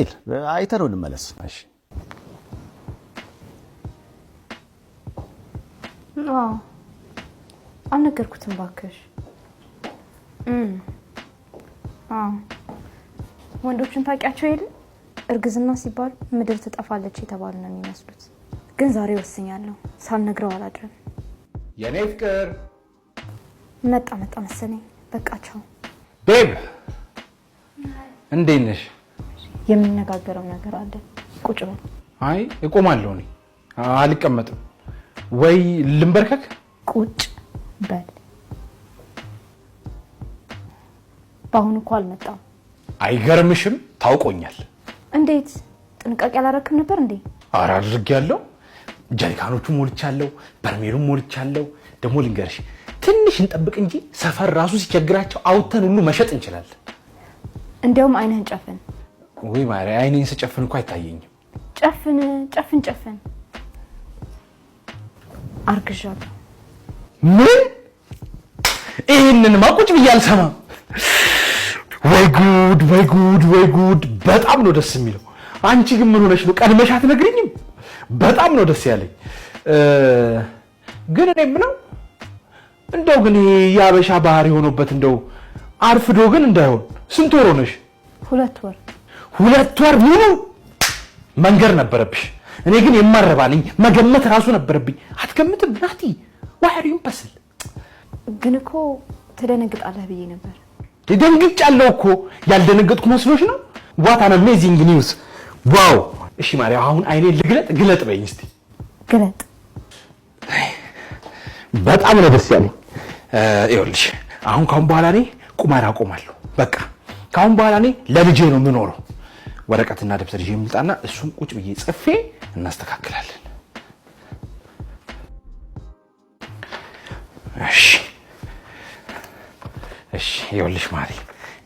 Deal፣ አይተነው እንመለስ። እሺ። አዎ፣ አልነገርኩትም ባክሽ። አዎ፣ ወንዶችን ታውቂያቸው የለ፣ እርግዝና ሲባል ምድር ትጠፋለች የተባሉ ነው የሚመስሉት። ግን ዛሬ ወስኛለሁ፣ ሳልነግረው አላድርም። የኔ ፍቅር። መጣ፣ መጣ መሰለኝ። በቃ ቻው። Babe፣ እንዴት ነሽ? የምንነጋገረው ነገር አለ። ቁጭ በል። አይ፣ እቆማለሁ፣ እኔ አልቀመጥም። ወይ ልንበርከክ? ቁጭ በል። በአሁኑ እኮ አልመጣም። አይገርምሽም? ታውቆኛል። እንዴት? ጥንቃቄ አላረክም ነበር እንዴ? ኧረ አድርጌያለሁ። ጀሪካኖቹ ሞልቻለሁ፣ በርሜሉም ሞልቻለሁ። ደግሞ ልንገርሽ፣ ትንሽ እንጠብቅ እንጂ ሰፈር ራሱ ሲቸግራቸው አውጥተን ሁሉ መሸጥ እንችላለን። እንዲያውም አይንህን ጨፍን። ወይ ማርያ፣ አይኔን ስጨፍን እኮ አይታየኝም። ጨፍን፣ ጨፍን፣ ጨፍን። አርግዣለሁ። ምን? ይህንንማ ቁጭ ብዬ አልሰማም። ወይ ጉድ፣ ወይ ጉድ፣ ወይ ጉድ! በጣም ነው ደስ የሚለው። አንቺ ግን ምን ሆነሽ ነው? ቀድመሽ አትነግሪኝም? በጣም ነው ደስ ያለኝ። ግን እኔ የምለው፣ እንደው ግን ይሄ የአበሻ ባህሪ ሆኖበት እንደው አርፍዶ ግን እንዳይሆን፣ ስንት ወር ሆነሽ? 2 ወር። 2 ወር ሙሉ መንገር ነበረብሽ። እኔ ግን የማረባ ነኝ፣ መገመት ራሱ ነበረብኝ። አትገምትም ናቲ? Why are you impossible? ግን እኮ ትደነግጣለህ ብዬ ነበር። ደንግጫለሁ እኮ፣ ያልደነገጥኩ መስሎሽ ነው? What an amazing news! Wow! እሺ ማርያም፣ አሁን አይኔን ልግለጥ? ግለጥ በይኝ እስቲ። ግለጥ። በጣም ነው ደስ ያለኝ። ይኸውልሽ፣ አሁን ካሁን በኋላ እኔ ቁማር አቆማለሁ። በቃ ካሁን በኋላ እኔ ለልጄ ነው የምኖረው። ወረቀትና ደብተር ይዤ የምልጣና እሱን ቁጭ ብዬ ጽፌ እናስተካክላለን። እሺ፣ ይኸውልሽ ማሪ፣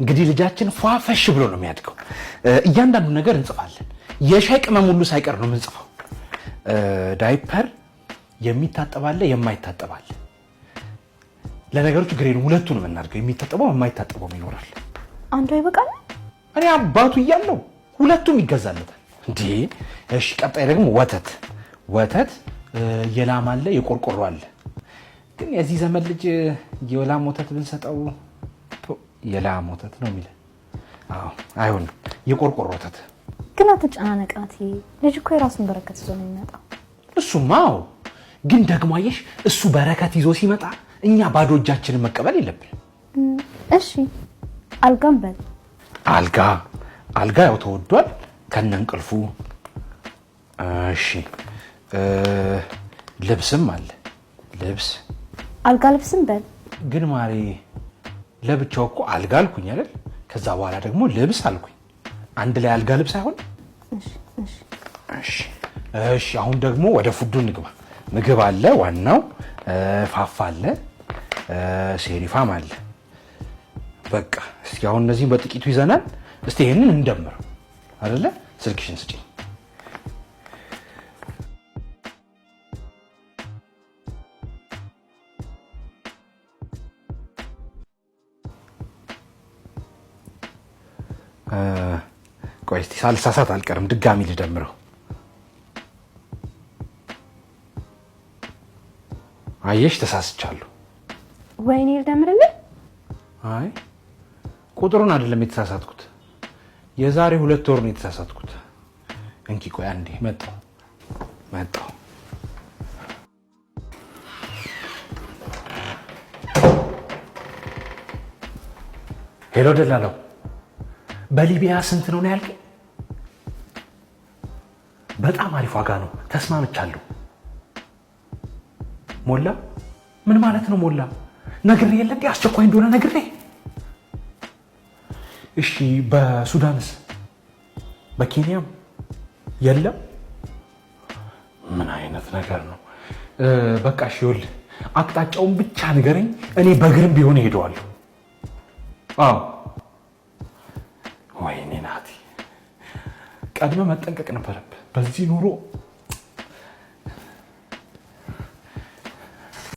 እንግዲህ ልጃችን ፏፈሽ ብሎ ነው የሚያድገው። እያንዳንዱ ነገር እንጽፋለን። የሻይ ቅመም ሁሉ ሳይቀር ነው የምንጽፈው። ዳይፐር የሚታጠብ አለ፣ የማይታጠብ አለ። ለነገሩ ችግር የለውም፣ ሁለቱን የምናድገው የሚታጠበው የማይታጠበውም ይኖራል። አንዱ ይበቃል። እኔ አባቱ እያለሁ ሁለቱም ይገዛለታል። እንዴ! እሺ፣ ቀጣይ ደግሞ ወተት። ወተት የላም አለ፣ የቆርቆሮ አለ። ግን የዚህ ዘመን ልጅ የላም ወተት ብንሰጠው የላም ወተት ነው የሚለን። አዎ፣ አይሆንም፣ የቆርቆሮ ወተት። ግን አትጨናነቅ ናቲ። ልጅ እኮ የራሱን በረከት ይዞ ነው የሚመጣው። እሱማ አዎ። ግን ደግሞ አየሽ፣ እሱ በረከት ይዞ ሲመጣ እኛ ባዶ እጃችንን መቀበል የለብንም። እሺ፣ አልጋም በል። አልጋ፣ አልጋ ያው ተወዷል ከነ እንቅልፉ። እሺ፣ ልብስም አለ፣ ልብስ። አልጋ ልብስም በል። ግን ማሬ፣ ለብቻው እኮ አልጋ አልኩኝ አይደል? ከዛ በኋላ ደግሞ ልብስ አልኩኝ። አንድ ላይ አልጋ ልብስ አይሆን? እሺ እሺ። እሺ። አሁን ደግሞ ወደ food ኡ እንግባ። ምግብ አለ፣ ዋናው ፋፋ አለ፣ ሴሪፋም አለ። በቃ እስኪ አሁን እነዚህን በጥቂቱ ይዘናል። እስቲ ይሄንን እንደምረው አይደለ? ስልክሽን ስጪኝ። ቆይ እስቲ፣ ሳልሳሳት አልቀርም፣ ድጋሚ ልደምረው። አየሽ፣ ተሳስቻለሁ። ወይኔ፣ ልደምርልህ? አይ፣ ቁጥሩን አይደለም የተሳሳትኩት፣ የዛሬ 2 ወር ነው የተሳሳትኩት። እንኪ ቆይ አንዴ፣ መጣሁ መጣሁ። Hello ደላላው፣ በሊቢያ ስንት ነው ነው ያልከኝ? በጣም አሪፍ ዋጋ ነው፣ ተስማምቻለሁ። ሞላ? ምን ማለት ነው ሞላ? ነግሬ የለ እንዴ፣ አስቸኳይ እንደሆነ ነግሬ። እሺ፣ በሱዳንስ፣ በኬንያም የለም? ምን አይነት ነገር ነው? በቃ እሺ፣ ይኸውልህ፣ አቅጣጫውን ብቻ ንገረኝ፣ እኔ በእግርም ቢሆን እሄደዋለሁ። አዎ። ወይኔ ናቲ፣ ቀድመህ መጠንቀቅ ነበረብህ። በዚህ ኑሮ